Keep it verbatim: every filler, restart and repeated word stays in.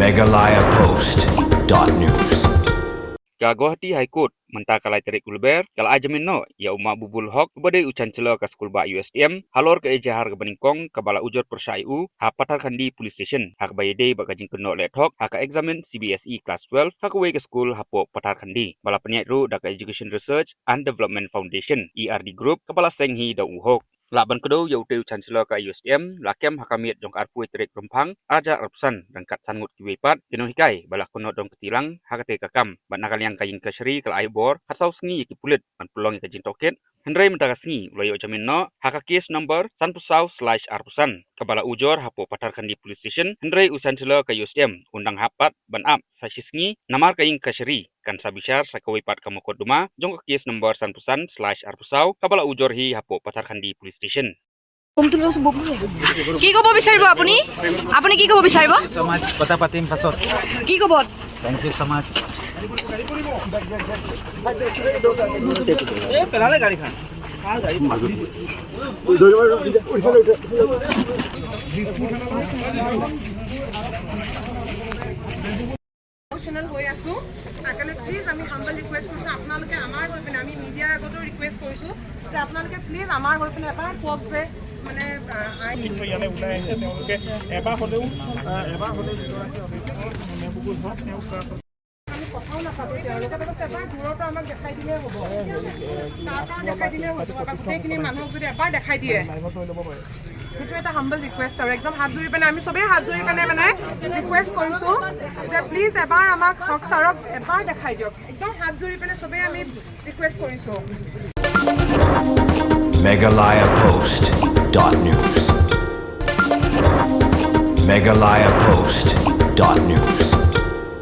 Meghalaya Post dot news. Ka Guwahati High Court mynta ka lai tarik u Lber ka la ai jamin noh ïa u Mahbubul Hoque uba dei u Chancellor ka skul bah U S T M halor ka ejahar kaba nyngkong kaba la ujor pyrshah ïa u ha Patharkhandi Police Station ha kaba ïadei bad ka jingkynnoh lehthok ha ka eksamin C B S E Class twelve ha kawei ka skul hapoh Patharkhandi, ba la pynïaid ruh da ka Education Research and Development Foundation, E R D Group, kaba la seng hi da u Hoque. Lah ban kdew ïa utei u Chancellor ka U S T M la kem ha ka miet jong ka arphew tarik Rymphang arhajar arphew san ryngkat san ngut kiwei pat ki nonghikai ba la kynnoh dong kti lang ha katei ka kam, bad na ka liang ka Ïing Treasury ka la ai bor khatsaw sngi ïa ki pulit ban pynlong ïa ka jingtohkit. Hynrei mynta ka sngi u la ïoh jamin noh ha ka case number sanphew saw slash arphew san kaba la ujor hapoh Patharkhandi Police Station, hynrei u Chancellor ka U S T M un dang hap pat ban ap sa shi sngi namar ka Ïing Treasury kan sa bishar sa kawei pat ka mokotduma jong ka case number sanphew san slash arphew saw kaba la ujor hi hapoh Patharkhandi Police Station. কি ক'ব বিচাৰিব আপুনি? আপুনি কি ক'ব বিচাৰিব? সমাজ কথা পাতিম পাছত। কি ক'ব? Thank you so much. ইমোশ্যনেল হৈ আছো। সেইকাৰণে প্লিজ আমি হাম্বল ৰিকুৱেষ্ট কৰিছো আপোনালোকে আমাৰ হৈ পিনে, আমি মিডিয়াৰ আগতো ৰিকুৱেষ্ট কৰিছো যে আপোনালোকে প্লিজ আমাৰ হৈ পিনে এবাৰ কওক যে মানে আহ, আই- কিন্তু ইয়ালৈ ওলাই আহিছে তেওঁলোকে এবাৰ হ'লেও, আহ, এবাৰ হ'লেও যিগৰাকী অভিভাৱক মেমবুকুল হক, তেওঁক, আহ, আমি কথাও নাপাতো, তেওঁলোকে কৈছে এবাৰ দূৰৰ পৰা আমাক দেখাই দিলে হ'ব। তাৰ পৰা দেখাই দিলে হ'ব। আমাৰ গোটেইখিনি মানুহক যদি এবাৰ দেখাই দিয়ে, সেইটো এটা হাম্বল ৰিকুৱেষ্ট আৰু একদম হাত জোৰি পিনে আমি চবেই হাত জোৰি পিনে মানে ৰিকুৱেষ্ট কৰিছো যে প্লিজ এবাৰ আমাক হক ছাৰক এবাৰ দেখাই দিয়ক। একদম হাত জোৰি পিনে চবেই আমি ৰিকুৱেষ্ট কৰিছো। Meghalaya Post dot news. Meghalaya Post dot news.